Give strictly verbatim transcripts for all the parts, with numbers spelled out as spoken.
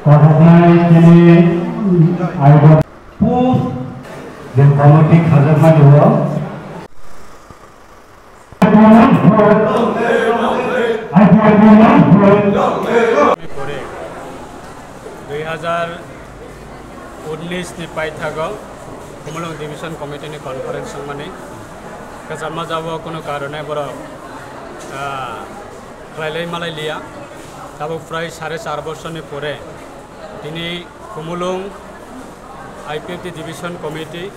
Kothoknai chini aibot post je committee khajakmani o. Pore dui hazar unnish ni paithago Khumulwng Division Committee ni conference wngmani, kwchama jabo kunu karone borok, ah, khlailai malai liya. Tabuk prai sare char bosorni pore tini Khumulwng I P F T Division Committee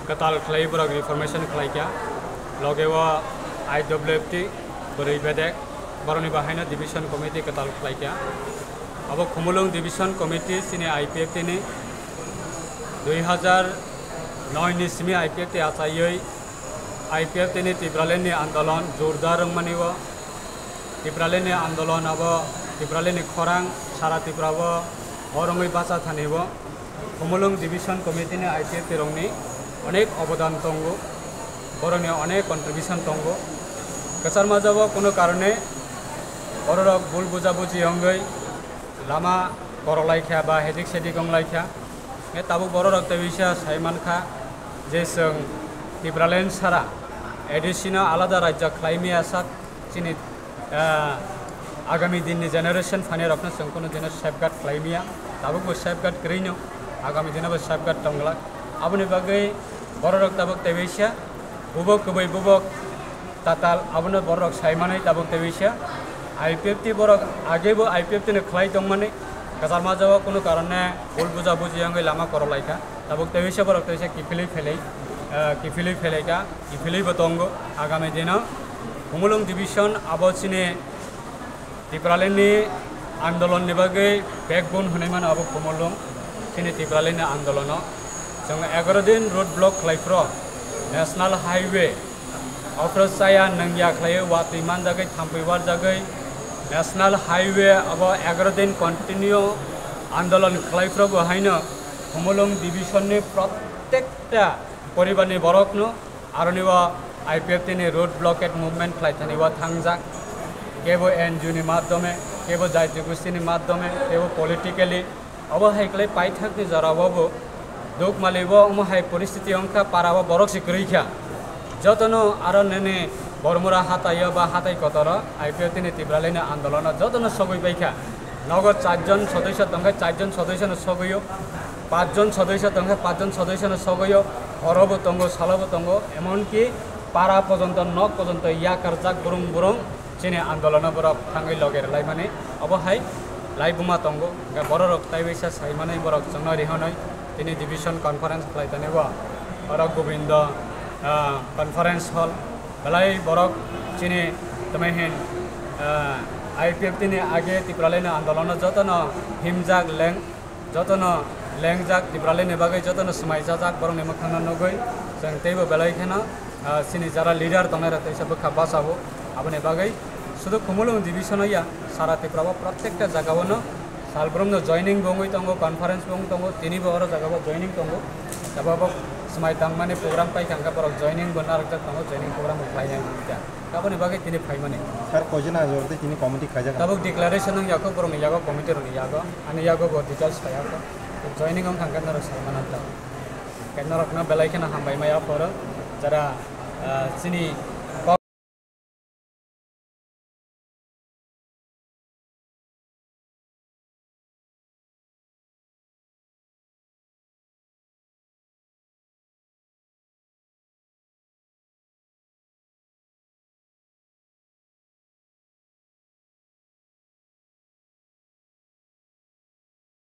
kwtal khlai borok reformation khlaikha, loge o I W F T bwrwi bedek, borokni bahaino Division Committee kwtal khlaikha. Abo Khumulwng Division Committee chini I P F T ni dui hazar noi ni simi I P F T achaiwi I P F T ni Tipraland ni andolon jordar wngmani o. Tipraland ni andolon abo Tipraland ni khorang sara Tripura o hor wngwi bacha thani o. Khumulwng Division Committee ni I P F T rokni onek obodan tongo, borokni onek contribution tongo. Kwchar majabo kunu karone bororok bul buja buji wngwi lama korok lai kha ba hedik sedik wng lai kha. Tabuk bororok tei bisa sai man kha je chwng Tipraland sara A D C no alada rajya khlai maya sak chini, ah, agami din ni generation phainai rok no chwng kunu dino safeguard khlai maya, tabuk bo safeguard kwrwi no, agami dino bo safeguard tong glak. Aboni bagwi bororok tabuk tei bisa bubok kwbwi bubok tatal abono bororok sai manwi tabuk tei bisa I P F T borok age bo I P F T no khlai tong mani, kwchar majabo kunu karone bul buja buji wngwi lama korok lai kha. Tabuk tei bisa borok tei bisa kiphilwi phelai, ah, kiphilwi phelai kha, kiphilwi bo tongo. Agami dino Khumulwng Division abo chini Tipraland ni andolon ni bagwi backbone hwnwi mano abo Khumulwng chini Tipraland ni andolono. Chwng egaroh din road block khlai phro National Highway ofro chaya nangya khlaiwi watwi manjagwi thampui warjagwi National Highway abo egaroh din continue andolon khlai phro bo haino Khumulwng Division ni protekta poribar ni borok no aroni o I P F T ni road blockade movement khlai thani o thangjak, kebo N G O ni madhyome, kebo jati gosti ni madhyome, kebo politically, obo hai khlai paithak ni jora o bo duk mali o omo hai poristiti wngkha para o borok se kwrwi kha. Jotono aro nini Bormura hatai o ba hatai kotor o I P F T ni Tipraland ni andolon o jotono sogwi pai kha. Nogo char jon sodosyo tongkha, char jon sodosyo no sogwi o, pach jon sodosyo tongkha, pach jon sodosyo no sogwi o, horo bo tongo, salo bo tongo, emonki para pojonto, nok pojonto yakarjak burung burung chini andolono borok thangwi loge rwlaimani. Obo hai laibuma tongo, hwnkhe bororok tei bisa saimani borok chwngno rihonwi tini division conference khlai tani bo, oro Gobindo, ah, conference hall, belai borok chini tamo hin, ah, I P F T ni age Tipraland ni andolono jotono himjak leng, jotono lengjak, Tipraland ni bagwi jotono swmai chajak, borokni mwkhangno nugwi chwng teibo belai kheno, ah, chini jara leader tongnai rok teisa bwkha bachao. Aboni bagwi sudu Khumulwng division o ya, sara Tripura o protekta jaga o no salbrum no joining bo wngwi tongo, conference bo wng tongo, tini bo oro jaga o joining tongo. Tabuk swmai tangmani program paikha hwnkhe borok joining bo narwkjak tongo, joining program bo khlainai hwnkhe. Aboni bagwi tini phaimani. Sir, koijon ajor tei tini committee khaijak? Tabuk declaration wng yakho borokni yago, committee rokni yago, ani yago bo details phai yakho. Joining wng thangkhe norok sai mananw ta. Khe norokno belai kheno hambai maya phoro, jara, ah, chini